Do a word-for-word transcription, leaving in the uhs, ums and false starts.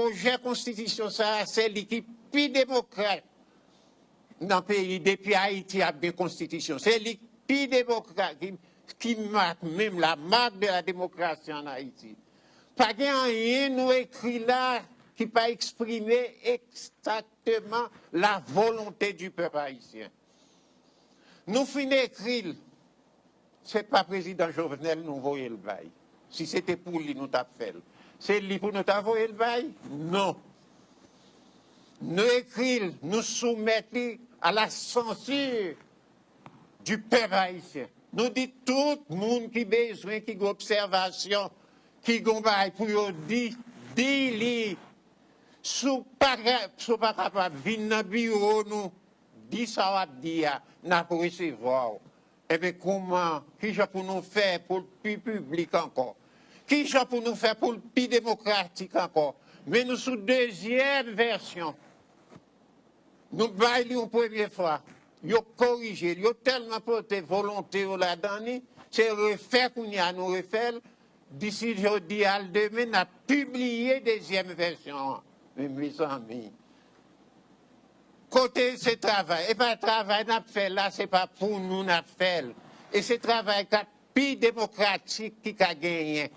Pwojè konstitisyon sa a, se li ki pi demokrat nan peyi depi Ayiti ap gen konstitisyon. Se li ki pi demokrat, ki, ki mak menm la marque de la démocratie en Haïti. Pa gen anyen nou ekri la ki pa eksprime egzakteman la volonte di pèp ayisyen. Nou fin ekri l, se pa prezidan Jovenel nou voye l bay. Si se te pou li nou t ap fè l. Se li pou nou ta voye l bay? Non. Nou ekri l, nou soumèt li à la censure du peuple haïtien. Nou di tout moun ki bezwen, ki gen obsèvasyon, ki gen bagay pou yo di, di li. Si w pa ka, si w pa kapab vin nan biwo nou, di sa w ap di a, n ap resevwa w. Ebyen, kouman, kijan pou nou fè pou l pi piblik ankò? Kijan pou nou fè pou l pi demokratik ankò? Men nou sou dezyèm vèsyon. Nou bay li yon premye fwa. Yo korije l. Yo tèlman pote volonte yo ladan li, se refè kounye a nou refè l. Disi jodi a al demen, n ap pibliye dezyèm vèsyon an. Men mezanmi, kote se travay? E pa travay n ap fè la, se pa pou nou n ap fè l. E se travay k ap pi demokratik ki ka genyen.